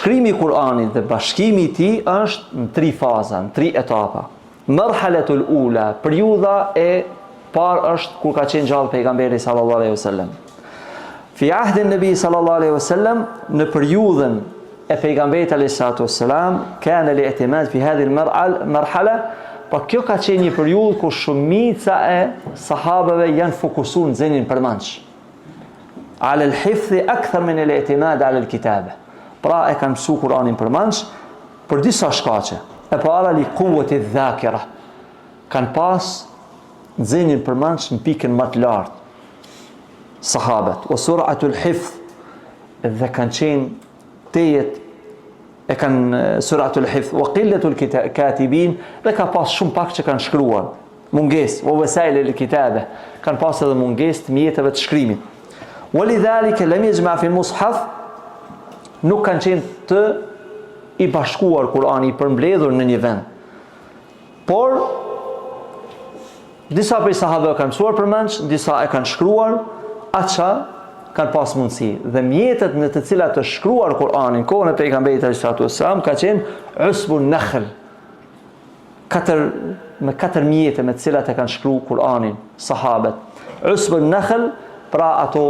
Shkrimi i Kur'anit dhe bashkimi i tij është në tri faza, në tri etapa. Merhaletul ula, periudha e parë është kur ka qenë gjallë pejgamberi sallallahu alaihi wasallam. Fi ahdin nebi sallallahu alaihi wasallam në periudhën e pejgamberit alaihi salatu wasalam, kana al-i'timad fi hadhihi al-marhala, po kjo ka qenë një periudhë ku shumica e sahabeve janë fokusuar në nxënien përmendsh. Ala al-hifdhi akthar min al-i'timad ala al-kitabe. Pra e kanë mësu Kur'anin përmendsh për disa shkaqe. E para li quwwati dhakira. Kanë pas nxënien përmendsh në pikën më të lartë. Sahabet, wa sur'atul hifdh dhe kanë qenë tejet e kanë suratul hifdh wa qillatul katibin dhe ka pas shumë pak që kanë shkruar mungesë wa wasail al kitabe kanë pas edhe mungesë të mjeteve të shkrimit wa lidhalika lam yajma fi mushaf nuk kanë qenë të i bashkuar Kur'ani i përmbledhur në një vend Por, disa prej sahabëve kanë mësuar përmendsh, disa e kanë shkruar, aq sa kanë pas mundësi. Dhe mjetet në të cilat është shkruar Kur'ani në kohën e pejgamberit alejhi salatu vesselam ka qenë usbun nakhl. Katër me katër mjete me të cilat e kanë shkruar Kur'anin sahabët. Usbun nakhl, pra ato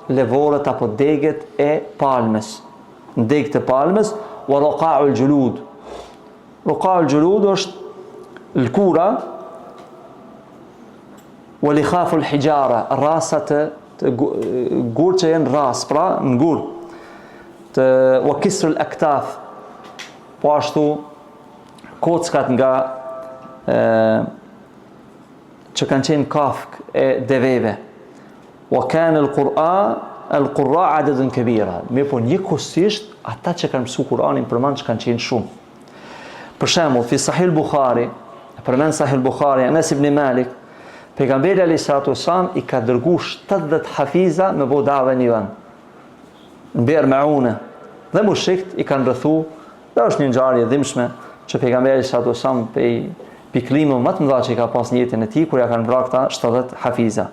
levoret apo degët e palmës. Në degë të palmës, wa ruqa'ul julud. Ruqa'ul Julud është lëkura wa likhaful hijara, rrasa të, të gur që janë rras, pra në gur. Të wa kisrul aktaf. Po ashtu kockat nga e, që kanë qenë kafkë e deveve. Wa kana al-Qur'a al-Qurra adadun kabira. Mirëpo njëkohësisht ata që kanë mësuar Kur'anin përmendsh kanë qenë shumë. Për shembull, fi Sahih Bukhari, përmend Sahih Bukhari, Anas ibn Malik, pejgamberi alayhi salatu wasalam i ka dërgu 70 hafiza me bo dave në një vend. Në Bir Maune. Dhe mushrikt i kanë rrethu, dhe është një ngjarje e dhimbshme që pejgamberi alayhi salatu wasalam prej pikëllimeve më të mëdha që i ka pas në jetën e tij kur ja kanë vrarë këta 70 hafiza.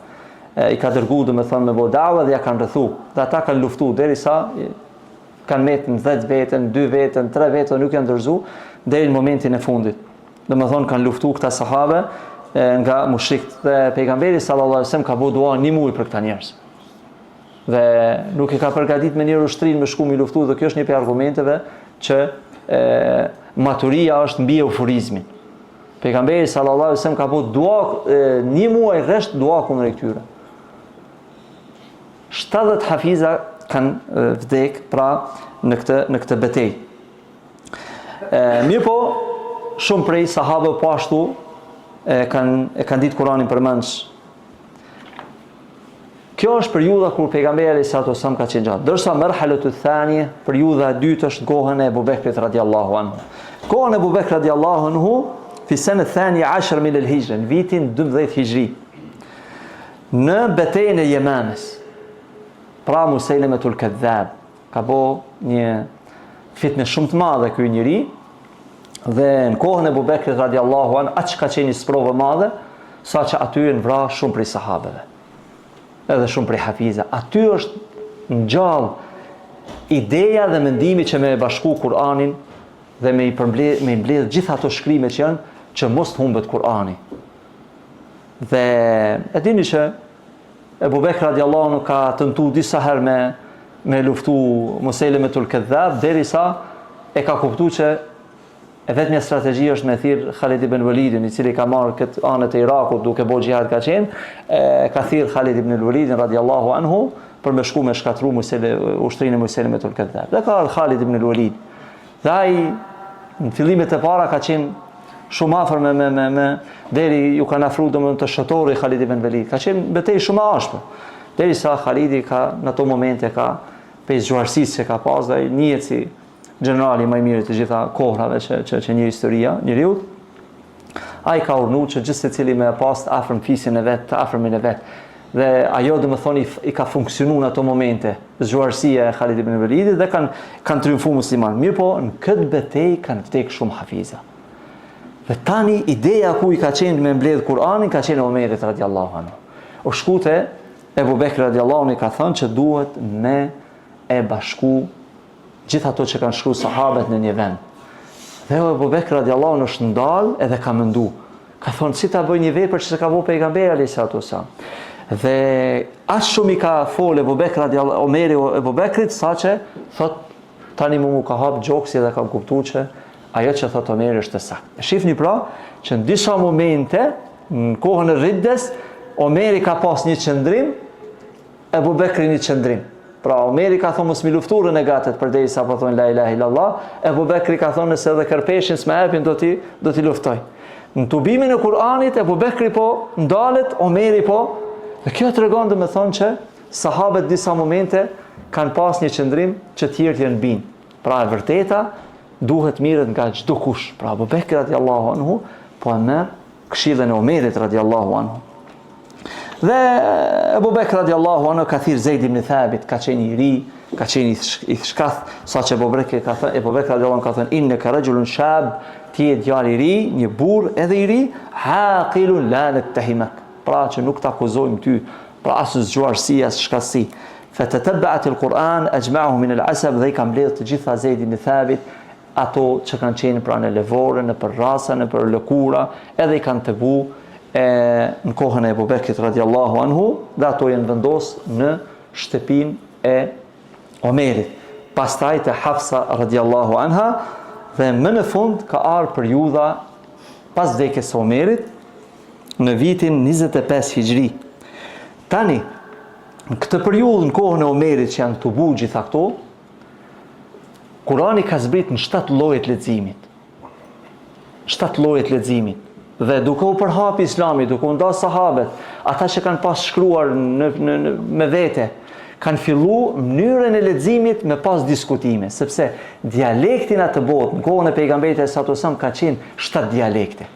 E, I ka dërgu domethënë me bo dave dhe ja kanë rrethu. Dhe ata kanë luftu derisa kanë met në 10 vetë, në 2 vetë, në 3 vetë dhe nuk janë dorëzu deri në momentin e fundit. Domethënë kanë luftu këta sahabe nga mushrikt dhe pejgamberi sallallahu alajhi wasallam ka bo dua një muaj për këta njerëz. Dhe nuk e ka përgatit menjëherë ushtrinë me shku me luftu dhe kjo është një prej argumenteve që e, maturia është mbi euforizmin. Pejgamberi sallallahu alajhi wasallam ka bo dua e, një muaj rresht dua kundër këtyre. 70 hafiza kanë vdek pra në këtë në këtë betejë. Mirëpo, shumë prej sahabëve po ashtu e kanë e kanë ditë Kur'anin përmendsh. Kjo është periudha kur pejgamberi alayhi salatu wasallam ka qenë gjallë. Ndërsa merhaletu thanie, periudha e dytë është kohën e Ebu Bekrit radiallahu anhu. Kohën e Ebu Bekrit radiallahu anhu fi sene thani ashar min el hijre, në vitin 12 hijri. Në betejën e Jemamës, pra Musejlemetul Kedhab, ka bo një fitne shumë të madhe ky njeri, dhe në kohën e Ebu Bekrit radiallahu anhu, aq ka qenë një sprovë e madhe, saqë aty janë vra shumë prej sahabeve, edhe shumë prej hafiza. Aty është ngjall ideja dhe mendimi që me e bashku Kur'anin dhe me i përmbledh, me i mbledh gjithë ato shkrime që janë që mos të humbet Kur'ani. Dhe e dini që Ebu Bekr radiallahu anhu ka tentu disa herë me, me luftu Musejlemetul Kedhab, derisa e ka kuptu që e vetmja strategji është me thirr Khalid ibn Walidin, i cili ka marrë këtë anët e Irakut duke bo xhihad ka qenë, e, ka thirr Khalid ibn Walidin radiallahu anhu për me shku me shkatru Musele, ushtrinë e Musejlemetul Kedhab. Dhe ka ardhë Khalid ibn Walid. Dhe ai në fillimet e para ka qenë shumë afër me me me me deri ju kanë afru domethënë te shëtori Khalid ibn Velid. Ka qenë betejë shumë e ashpër. Derisa Khalidi ka në ato momente ka prej zgjuarsisë që ka pas dhe njihet si gjenerali më i mirë të gjitha kohrave që që që njeh historia njeriut. Ai ka urdhnu që gjithsecili me pas të afërm fisin e vet, të afërmin e vet. Dhe ajo domethënë i, i ka funksionu në ato momente, zgjuarsia e Khalid ibn Velidit dhe kanë kanë triumfu musliman. Mirëpo, në këtë betejë kanë vdek shumë hafiza. Dhe tani ideja ku i ka qenë me mbledh Kur'anin ka qenë Omerit radiallahu anhu. O shku te Ebu Bekri radiallahu anhu i ka thënë që duhet me e bashku. Gjithë ato që kanë shkru sahabet në një vend. Dhe Ebu Bekr radiallahu anhu është ndalë edhe ka mendu. Ka thonë si ta bëj një vepër që s'e ka bo pejgamberi alejhi salatu selam. Dhe aq shumë i ka folë Ebu Bekr radiallahu Omeri Ebu Bekrit saqë thot tani mu m'u ka hap gjoksi dhe kam kuptu që ajo që thot Omeri është e saktë. E shifni pra që në disa momente në kohën e riddes Omeri ka pas një qëndrim Ebu Bekri një qëndrim. Pra, Omeri ka thonë mos mi luftu renegatët përderisa po thonë la ilahe illallah, Ebu Bekri ka thonë nëse edhe kërpeshin s'me epin do t'i do t'i luftoj. Në tubimin e Kur'anit Ebu Bekri po ndalet, Omeri po. Dhe kjo tregon domethonë që sahabët disa momente kanë pas një qëndrim që tjerët janë bind. Pra e vërteta duhet mirret nga çdokush. Pra Ebu Bekri radiallahu anhu po e merr këshillën e Omerit radiallahu anhu. Dhe Ebu Bekr radiallahu anhu ka thirr Zejd ibn Thabit, ka qenë i ri, ka qenë i shkath, saqë Ebu Bekr ka thënë, Ebu Bekr radiallahu anhu ka thënë, inneke rexhulun shab, ti je djalë i ri, një burrë edhe i ri, aqilun la nettehimek. Pra që nuk të akuzojmë ty, pra as zgjuarsi, as shkathësi. Fetetebbeat il Kur'an, exhmeahu min el asab, dhe i ka mbledh të gjitha Zejd ibn Thabit, ato që kanë qenë pra në levore, nëpër rrasa, nëpër lëkura, edhe i kanë tubu e, në kohën e Ebu Bekrit radiallahu anhu, dhe ato janë vendos në shtëpinë e Omerit. Pastaj te Hafsa radiallahu anha, dhe më në fund ka ardhë periudha pas vdekjes së Omerit, në vitin 25 hixhri. Tani, në këtë periudhë në kohën e Omerit që janë tubu gjitha këto, Kurani ka zbrit në shtatë lloje të leximit. Shtatë lloje të leximit. Dhe duke u përhap Islami, duke u nda sahabet, ata që kanë pas shkruar në, në, në me vete, kanë fillu mënyrën e leximit me pas diskutime, sepse dialekti në atë botë, në kohën e pejgamberit alejhi salatu selam ka qenë shtatë dialekte.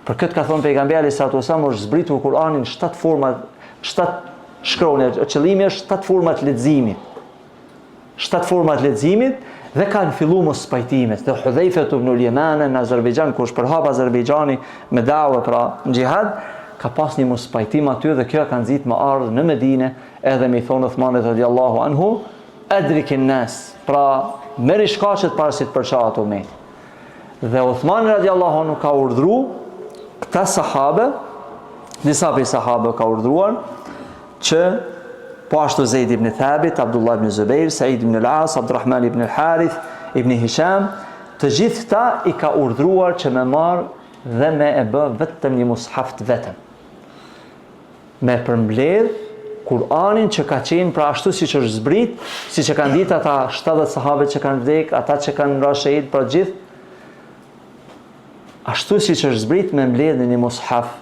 Për këtë ka thonë pejgamberi alejhi salatu selam është zbritur Kurani në shtatë forma, shtatë shkronja, qëllimi është shtatë forma të leximit. Shtatë forma të leximit dhe kanë fillu mospajtimet. Dhe Hudhejfe ibn al-Yaman në Azerbejxhan, ku është përhap Azerbejxhani me da'wa pra në xhihad, ka pas një mospajtim aty dhe kjo e ka nxit me ardhë në Medine edhe me i thonë Uthmanit radiallahu anhu, edrikin nas, pra merri shkaqet para se të përçahet umeti. Dhe Uthmani radiallahu anhu ka urdhru këta sahabe, disa prej sahabe ka urdhruar, që po ashtu Zejd ibn Thabit, Abdullah ibn Zubair, Said ibn al-As, Abdurrahman ibn al-Harith, ibn Hisham, të gjithë këta i ka urdhruar që me marr dhe me e bë vetëm një mushaf të vetëm. Me përmbledh Kur'anin që ka qenë pra ashtu siç është zbrit, siç e kanë ditë ata 70 sahabe që kanë vdek, ata që kanë ra shehid, pra gjithë ashtu siç është zbrit me mbledh në një mushaf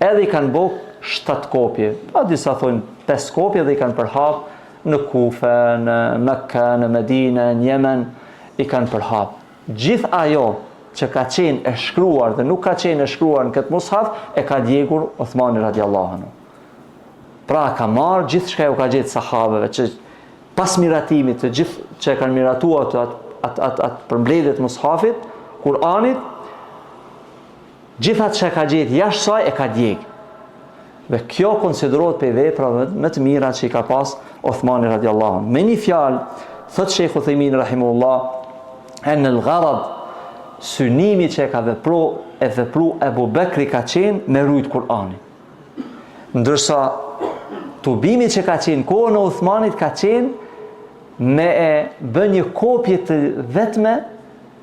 Edhe i kanë bo 7 kopje, pa disa thonë 5 kopje dhe i kanë përhap në Kufe, në Mekka, në Medine, në Jemen, i kanë përhap. Gjithë ajo që ka qenë e shkruar dhe nuk ka qenë e shkruar në këtë mushaf, e ka djegur Othmani radiallahu anhu. Pra ka marrë gjithçka ju ka gjetë sahabeve, që pas miratimit të gjithë që e kanë miratuar atë atë atë atë përmbledhje të mushafit, Kur'anit, Gjithë atë që e ka gjetë jashtë saj e ka djeg. Dhe kjo konsiderohet prej veprave më të mira që i ka pas Othmani radiallahu anhu. Me një fjalë, thotë Shejh Uthejmin rahimullah, ennel garad, synimi që e ka vepru, e vepru Ebu Bekri ka qenë me rujt Kur'anin. Ndërsa tubimi që ka qenë kohën e Uthmanit ka qenë me e bë një kopje të vetme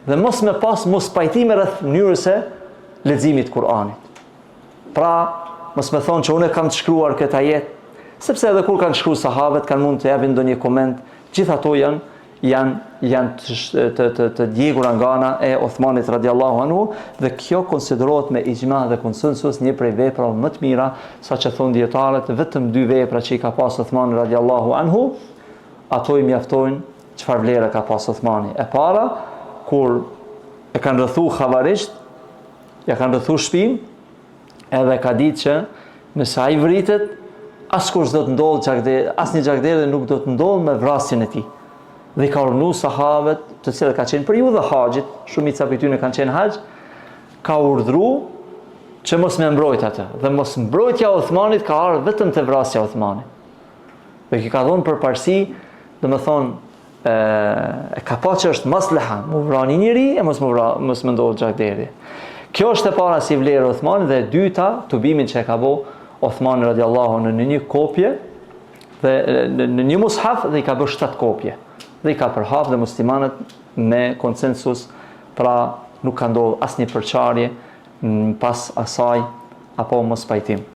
Dhe mos me pas mospajtime rreth mënyrës së leximit të Kur'anit. Pra, mos me thonë që unë kam të shkruar këtë ajet, sepse edhe kur kanë shkruar sahabët kanë mund të japin ndonjë koment, gjithë ato janë janë janë të të të, të djegura nga ana e Othmanit radiallahu anhu dhe kjo konsiderohet me ixhma dhe konsensus një prej veprave më të mira, saqë thonë dijetarët vetëm dy vepra që i ka pas Othmani radiallahu anhu, ato i mjaftojnë Çfarë vlere ka pas Othmani? E para, kur e kanë rrethu havarixhët, ja kanë rrethu shpinë, edhe ka ditë që nëse ai vritet, askush s'do të ndodhë gjakderdhje, asnjë gjakderdhje nuk do të ndodhë me vrasjen e tij. Dhe i ka urdhnu sahabët, të cilët ka qenë periudha e haxhit, shumica prej tyne kanë qenë haxh, ka urdhru që mos me mbrojt atë. Dhe mos mbrojtja e Othmanit ka ardhë vetëm te vrasja e Othmanit. Dhe i ka dhonë përparësi, domethonë, E, e ka pa që është masleha, mu vra një njeri e mos mu vra, mos me ndodhë gjakderdhje. Kjo është e para si vlerë Othmanit dhe e dyta, tubimin që e ka bo Othmani radiallahu anhu në një kopje dhe në, në një mushaf dhe i ka bërë 7 kopje dhe i ka përhap dhe muslimanët me konsensus pra nuk ka ndodhë asnjë përçarje pas asaj apo mospajtim.